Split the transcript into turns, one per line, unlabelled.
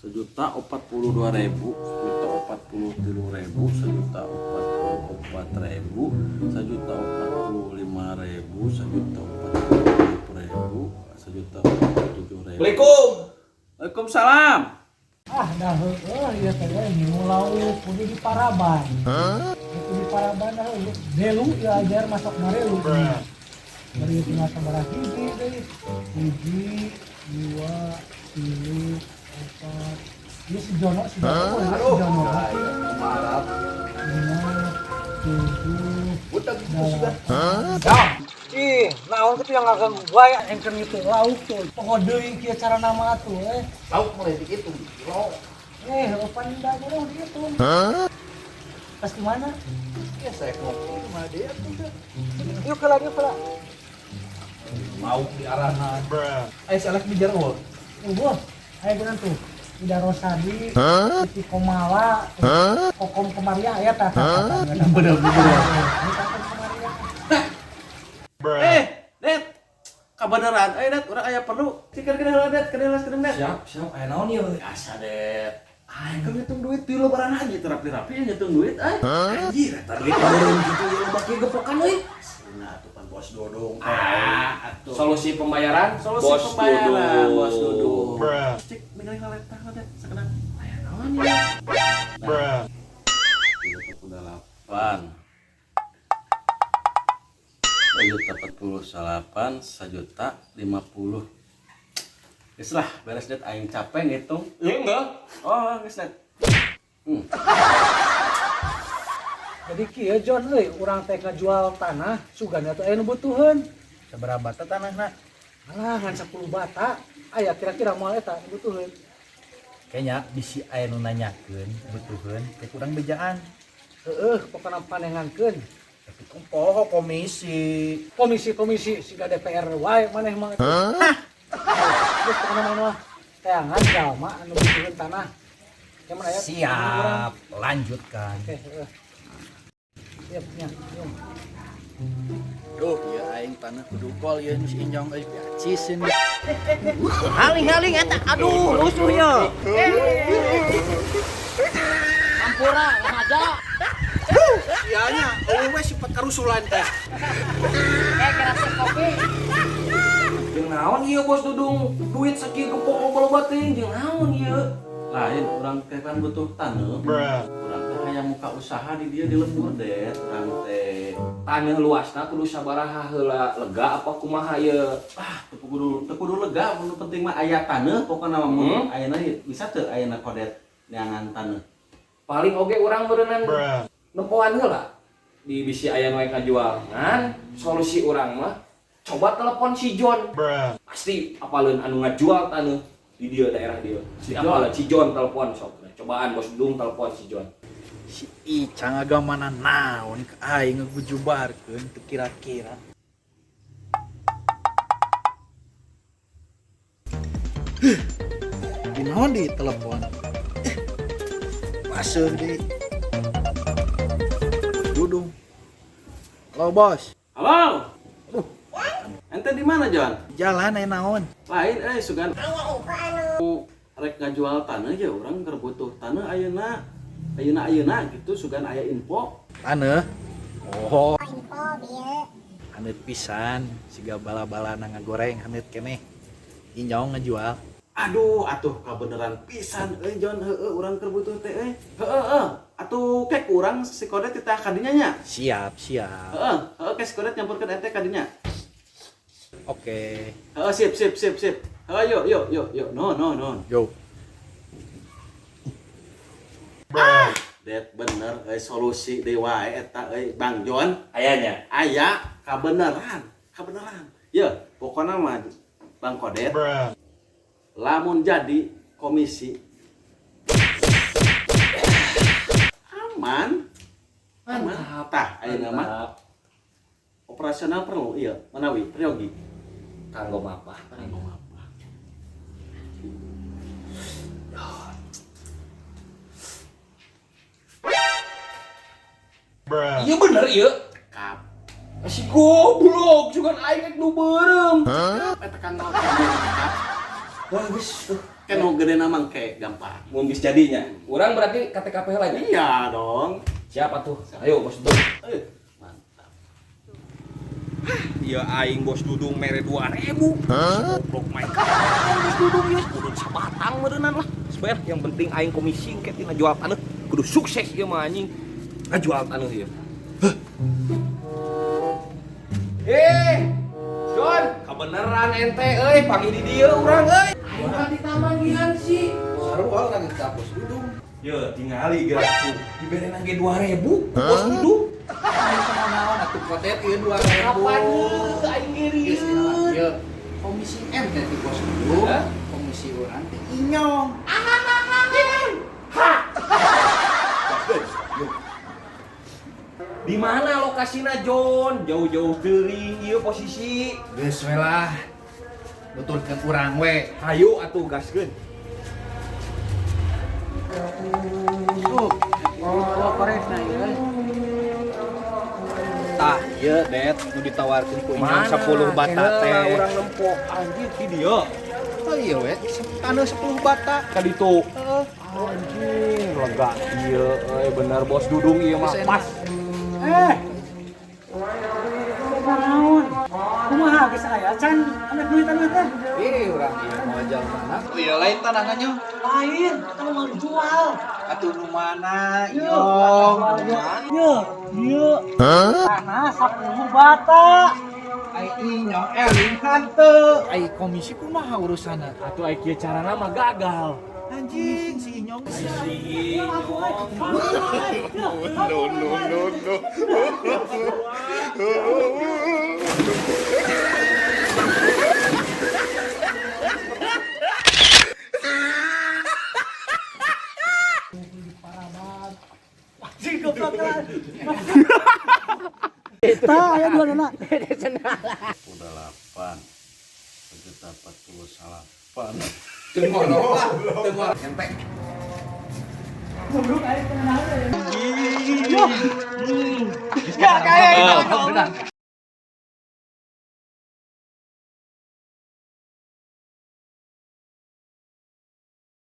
1.042.000, 1.043.000, 1.044.000, 1.045.000, 1.047.000, 1.047.000.
Assalamualaikum.
Waalaikumsalam.
Ah, dah heueuh ieu teh we ngingu lauk kudu di Paraban. Itu di Paraban dah heueuh. Delu ieu ajar masak marelu. Bari tinggal sabaraha hiji deui. Hiji, dua, tilu, empat. Ieu si Jono, si Jono, si Jono.
Marah.
Lima, tujuh,
Udah gitu sudah.
delapan. Ih, naon kitu yang ngaganggu wae aing keur ngitung lauk tuh. Poho deui kieu cara nama tuh eh.
Lauk mulai dihitung kilo.
Eh, pan da jauh dihitung. Pas di mana?
Ya saya ngopi sama dia tuh.
Yuk ke lagi, yuk ke.
Lauk di arahan. Ayo salah bijar eueuh.
Wah, ayo geuna tuh. Ida Rosadi, Siti Komala, Kokom Kemaria ya tah tah tah.
Bener bener.
Ini Kokom Kemaria.
Eh, Det. Kabeneran euy, Det, urang aya perlu. Cikar gede heula, Det, gede heula sakedeung, Det.
Siap, siap. Aya naon ieu?
Biasa, Det. Aing keur ngitung duit di lebaran haji teu rapi-rapi ngitung duit euy.
Anjir, eta duit beureum kitu ieu loba kieu gepokan euy.
Nah, tuh pan bos Dodong.
Ah,
atuh.
Solusi pembayaran
Solusi
Bos
pembayaran
Dudung.
Bos Dudung. Cik, ningali letah lah, Det, sakedang.
Aya naon ieu?
38. 1.048, 1.050. Geus lah, beres Det, aing capek ngitung.
Iya enggak?
Oh, geus Det.
Jadi kieu John euy, urang teh ngajual tanah, sugana teh aya nu butuheun.
Sabaraha bata tanahna?
Alah, ngan 10 bata. Aya kira-kira moal eta nu butuheun.
Kayaknya bisi aya nu nanyakeun butuheun teh kurang bejaan.
Heeh, pokona panengankeun.
Tapi tong poho komisi.
Komisi-komisi siga DPR wae maneh mah. Terus pokona mah mah teangan jalma anu butuheun tanah. Yang aya
Siap, lanjutkan.
Oke, heeh. Siap nya, yuk.
Duh, ya aing tanah kudu gol ieu nu si Injong euy piacisin.
Haling-haling eta, aduh, rusuh ya. Ampura, aja.
Iya nya, eueuh we sifat karusulan teh.
Eh, kerasa kopi.
Jeung naon ieu Bos Dudung? Duit sakieu gepok loba-loba teuing jeung naon ieu?
Lain urang teh kan butuh taneuh. Urang teh hayang muka usaha di dia di lembur, Det. Urang teh
Taneuh luasna kudu sabaraha heula lega apa kumaha ieu?
Ah, teu kudu lega, nu penting mah aya taneuh pokona mah mun ayeuna bisa teu ayeuna kodet neangan taneuh.
Paling oge urang beureunan nempoan heula di bisi aya nu ngajual. Ngan solusi urang mah coba telepon si John. Pasti apaleun anu ngajual taneuh di dia daerah dia. Si apaleun si John telepon sok. Nah, cobaan Bos Dudung telepon si John.
Si Icang agamana naon ke aing ngegujubarkeun teu kira-kira. Huh, naon di telepon? Paseur deui. Dudung. Halo bos.
Halo. Ente di mana, John?
Jalan aya naon?
Lain euy sugan. Rek ngajual taneuh ya urang keur butuh taneuh ayeuna. Ayeuna ayeuna gitu sugan aya info.
Taneuh. Oh. Haneut pisan siga bala-balana ngagoreng haneut keneh. Injong ngajual.
Aduh, atuh kabeneran pisan euy John, heueuh urang keur butuh teh euy. Heueuh heueuh. Atuh kek urang si kodet titah ka dinya nya.
Siap, siap.
Heeh, heueuh ke si kodet nyampurkeun ente ka dinya.
Oke.
Heeh, sip sip sip sip. Heeh, yuk yuk yuk yuk. No no no.
Yo.
Det bener euy solusi deui wae eta euy Bang John.
Ayanya.
Aya kabeneran, kabeneran. Ye, pokona mah Bang Kodet. Lamun jadi komisi aman. Aman. Tah, ayeuna mah operasional perlu iya, manawi peryogi.
Kanggo mapah.
Kanggo mapah.
Iya bener ieu.
Kap.
Si goblok, juga aing rek nu beureum.
Eta kanggo kap.
Wah, geus tuh.
Kan nu gede mah kayak gampang.
Mun geus jadinya. Urang berarti ka TKP heula nya.
Iya dong.
Siapa tuh? Ayo Bos Dudung.
Mantap.
Iya aing Bos Dudung mere 2000. Goblok main kapan Bos Dudung ieu kudu sabatang meureunnan lah. Sebayar yang penting aing komisi engke tina jual taneuh kudu sukses ieu mah anjing. Ngajual taneuh ieu. Eh, John, kebeneran ente euy, pagi di dieu urang euy. Aing mah ditamanggihan sih.
Sarua urang ka Bos Dudung.
Ye, tingali geura tuh. Diberena ge 2000, Bos Dudung.
Aing kumaha naon atuh kotet ieu 2000.
Kapan ieu aing ge
Geus
rieun.
ieu komisi ente ti Bos Dudung,
Hah?
komisi urang teh inyong.
Di mana lokasina John? Jauh-jauh teuing ieu posisi.
Geus we lah. Nuturkeun urang we.
Hayu atuh gaskeun.
Tuh, oh, koresna ieu.
Tah, ieu Det nu ditawarkeun ku inyong 10 bata teh.
Urang nempo anjir di dieu.
Oh iya we, taneuh 10 bata.
Ka ditu.
Heeh.
Anjing, lega ieu euy bener Bos Dudung ieu mah pas.
Eh. Naon? Kumaha geus aya can amek duit tanah teh?
Eh, urang ieu mau jalmana. Oh iya lain tanahna nyong.
Lain, eta mah dijual.
Atuh nu mana inyong?
Ieu, ieu. Tanah 10 bata.
Ai inyong eling hanteu. Ai komisi kumaha urusanna?
Atuh ai kieu carana mah gagal.
Anjing si inyong.
No, no, no, no. Anjing goblok lah. Tah, aya dua nana.
8 juta 48.
Teu ngono lah, teu ngono. Ente.
Goblok aing tenang. Yo. Ya kayak itu.